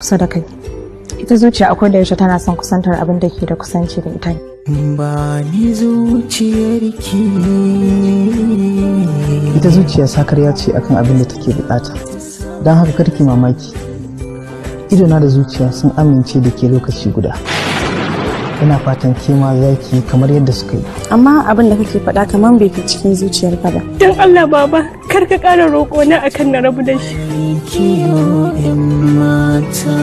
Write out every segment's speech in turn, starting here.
Kusa da kai. Ita zuciya akwai da yaushe tana son kusantar abin da ke da kusanci da ita. Ba ni zuciyarki. Ita zuciya sakarya ce akan abin da take bukata, don haka karki mamaki idona da zuciya sun amince da ke lokaci guda. Ina fatan ke ma za ki yi kamar yadda suka yi. Amma abin da kake faɗa kamar bai fi cikin zuciyarka ba. Don Allah, baba, kar ka ƙara roƙo na akan na rabu da shi. Kiyo yan mata.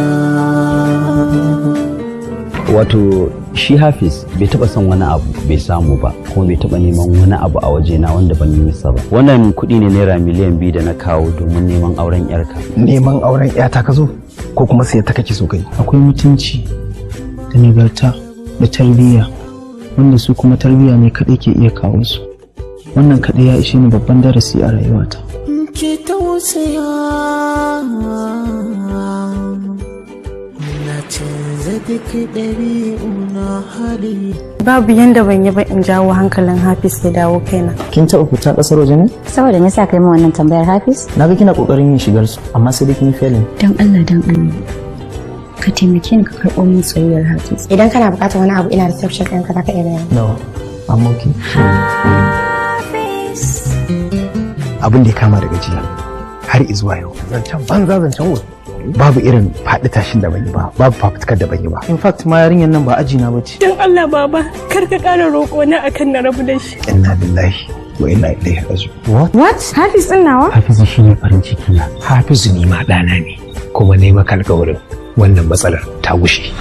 Wato shi Hafiz bai taba son wani abu bai samu ba, kuma bai taba neman wani abu a wajena wanda ban yi masa ba. Wannan kuɗi ne, naira miliyan 2 da na kawo domin neman auren yarka. Neman auren yata ka zo, ko kuma sai ta kake so kai? Akwai mutunci da nagarta da tarbiyya, wanda su kuma tarbiyya ne kaɗai ke iya kawo su. Wannan kaɗai ya ishe ni babban darasi a rayuwata. Ki tausaya, na canza duk ɗabi'una, hali. Babu yanda ban yi ba in jawo hankalin Hafiz ya dawo kaina. Kin taɓa fita ƙasar waje ne? Saboda me yasa kai min wannan tambayar, Hafiz? Na ga kina ƙoƙarin yin shigar su, amma sai dai kin yi failing. Dan Allah, dan Allah, ka taimake ni ka karɓo min soyayyar Hafiz. Idan kana buƙatar wani abu, ina reception ɗinka, za ka iya gaya. No, I'm okay. Abin da ya kama daga jiya har izuwa yau, zancen banza, zancen wofi, babu irin faɗi tashin da ban yi ba, babu fafutukar da ban yi ba. In fact ma, yarinyar nan ba aji na bace. Don Allah, baba, kar ka ƙara roƙo na akan na rabu da shi. Inna lillahi wa inna ilaihi raji'un. What? Hafiz ɗin nawa? Hafiz shine farin ciki na. Hafizu ni ma ɗana ne, kuma ne maka alƙawarin wannan matsalar ta gushe.